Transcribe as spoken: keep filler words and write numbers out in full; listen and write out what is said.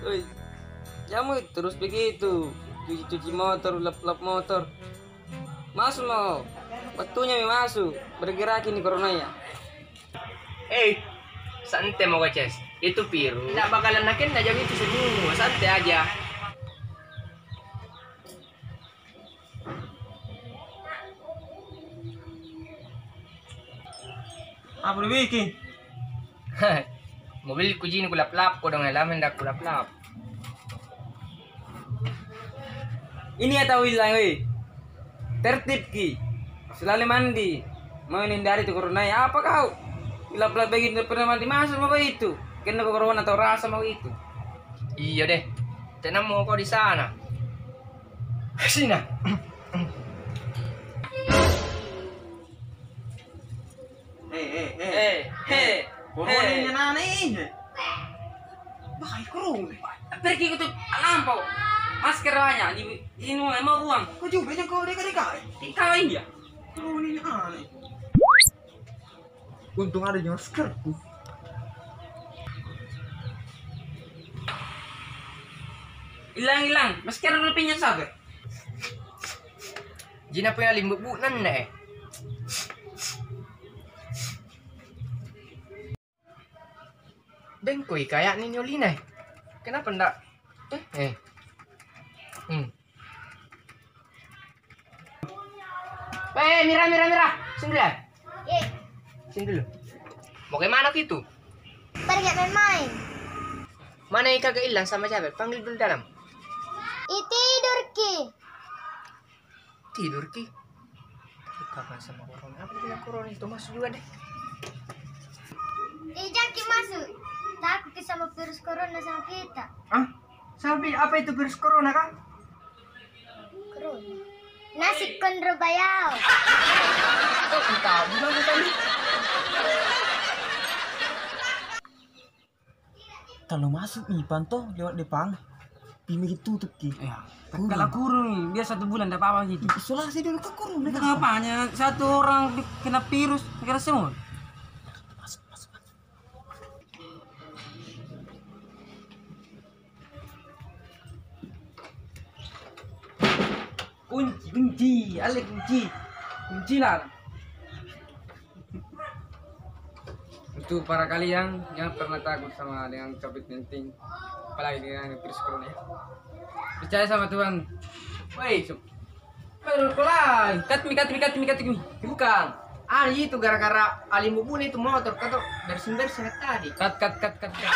Oi, jamu terus begitu. Cuci-cuci motor, lap-lap motor. Masuk mo. Waktunya mi masuk. Bergerak ini corona ya. Eh, santai mo, Ces. Itu virus. Tidak bakalan nakenna jam itu semua. Santai aja. Apa dibikin? Mobil ku jini ku lap-lap, kodong lama ndak ku lap-lap. Ini ya tahu hilang, weh. Tertib ki. Selalu mandi. Mau menghindari tu corona, ya apa kau? Lap-lap begitu, pernah mandi masuk mau begitu. Kena corona tau rasa mau itu. Iya deh. Tenang mau kau di sana. Sini. Eh, eh, eh. Eh, eh. Corona ini anak ini. Bah, corona. Pergi ke tu lampau. Masker banyak di, di sini mau buang. Kau juga yang kau deka-deka, eh? Di kau ini ya. Corona ini anak. Untung ada maskerku. Hilang, hilang. Masker udah pinjam sabar. Jina punya limbuk bu nan eh. Deng koi kayak ni nyolina eh. Kenapa ndak? Eh, eh. Hmm. Eh, Mira, Mira, Mira. Sini dulu ya. Ye. Sini dulu. Mau ke mana ki itu? Pergi main-main. Mana Ika ke hilang sama siapa? Panggil dulu dalam. Ih, tidur ki. Tidur ki. Kapan sama corona? Apa dia bilang corona itu masuk juga deh? Eh, jangan ki masuk. Takut ki sama virus corona sama kita. Ah? Sampai apa itu virus corona kah? Corona. Nasi konro bayau. Kau entah, gimana tadi? Kalau masuk Ipan toh lewat depan, pi mi tutup ki. Iya. Kurung. Kalau kurung, biar satu bulan ndak apa-apa gitu. Isolasi dulu ke kurung. Itu apanya? Satu orang kena virus, kena semua. Masuk, masuk, masuk. Kunci, kunci, ale kunci. Kunci lah. Untuk para kalian yang pernah takut sama dengan covid sembilan belas, apalagi dengan virus corona ya, percaya sama Tuhan. Woi, Astagfirullah. Cut mi, cut mi, cut mi, cut mi. Bukan. Ah, itu gara-gara alim bubun itu motor, kata bersin-bersin tadi. Cut, cut, cut, cut, cut.